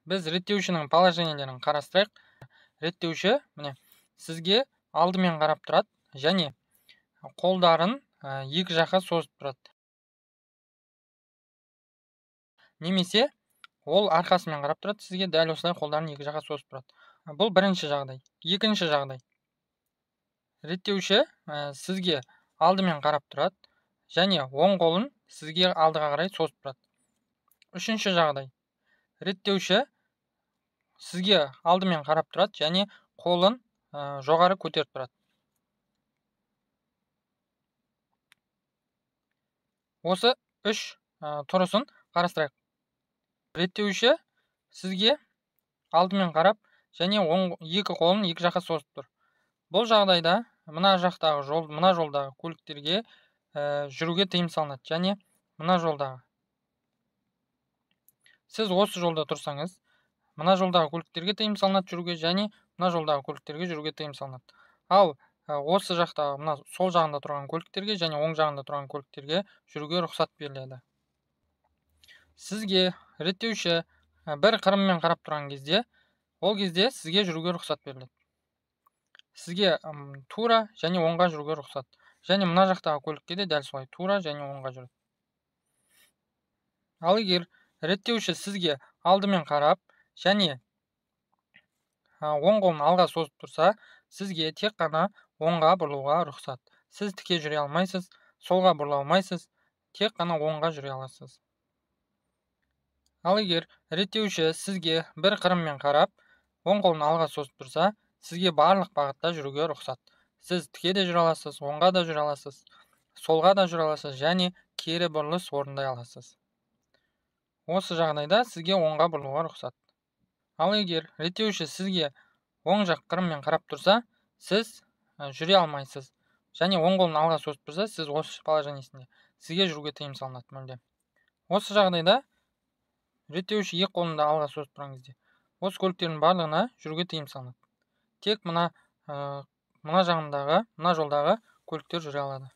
Біз реттеушінің положениелерін қарастырайық. Реттеуші міне сізге алдымен қарап тұрады және қолдарын екі жаққа созып тұрады. Немесе ол арқасымен қарап тұрады, сізге дәл осылай қолдарын екі жаққа созып тұрады. Бұл бірінші жағдай. Екінші жағдай. Реттеуші сізге алдымен қарап тұрады және оң қолын сізге алдыға қарай созып тұрады. Үшінші жағдай. Реттеуші сізге алдымен қарап тұрады және қолын жоғары көтеріп тұрады. Осы үш тұрысын қарастырайық. Реттеуші сізге алдымен қарап және екі қолын екі жаққа созып тұр. Бұл жағдайда мына жақтағы жол, мына жолдағы көліктерге жүруге тыйым салынады және мына жолдағы. Сіз осы жолда тұрсаңыз, мына жолдағы көліктерге тыйым салынады жүруге және мына жолдағы көліктерге жүруге тыйым салынады. Ал осы жақтағы мына сол жағында тұрған көліктерге және оң жағында тұрған көліктерге жүруге рұқсат беріледі. Сізге реттеуші бір қырыммен қарап тұрған кезде, ол кезде сізге жүруге рұқсат беріледі. Сізге тура және оңға жүруге рұқсат. Және мына жақтағы көлікке де дәл солай тура және оңға жүреді. Ал егер реттеуші сізге алдымен қарап және оң қолын алға созып тұрса, сізге тек қана оңға бұрылуға рұқсат. Сіз тіке жүре алмайсыз, солға бұрыла алмайсыз, тек қана оңға жүре аласыз. Ал егер реттеуші сізге бір қырыммен қарап, оң қолын алға созып тұрса, сізге барлық бағытта жүруге рұқсат. Сіз тіке де жүре аласыз, оңға да жүре аласыз, солға да жүре аласыз және кері бұрылыс орындай аласыз. Осы жағдайда сізге оңға бұрылуға рұқсат. Ал егер реттеуші сізге оң жақ қырыммен қарап тұрса, сіз жүре алмайсыз. Және оң қолын алға созып тұрса, сіз осы положениесінде сізге жүруге тыйым салынады мүлде. Осы жағдайда реттеуші екі қолын да алға созып тұрған кезде осы көліктердің барлығына жүруге тыйым салынады. Тек мына жағындағы, мына жолдағы көліктер жүре алады.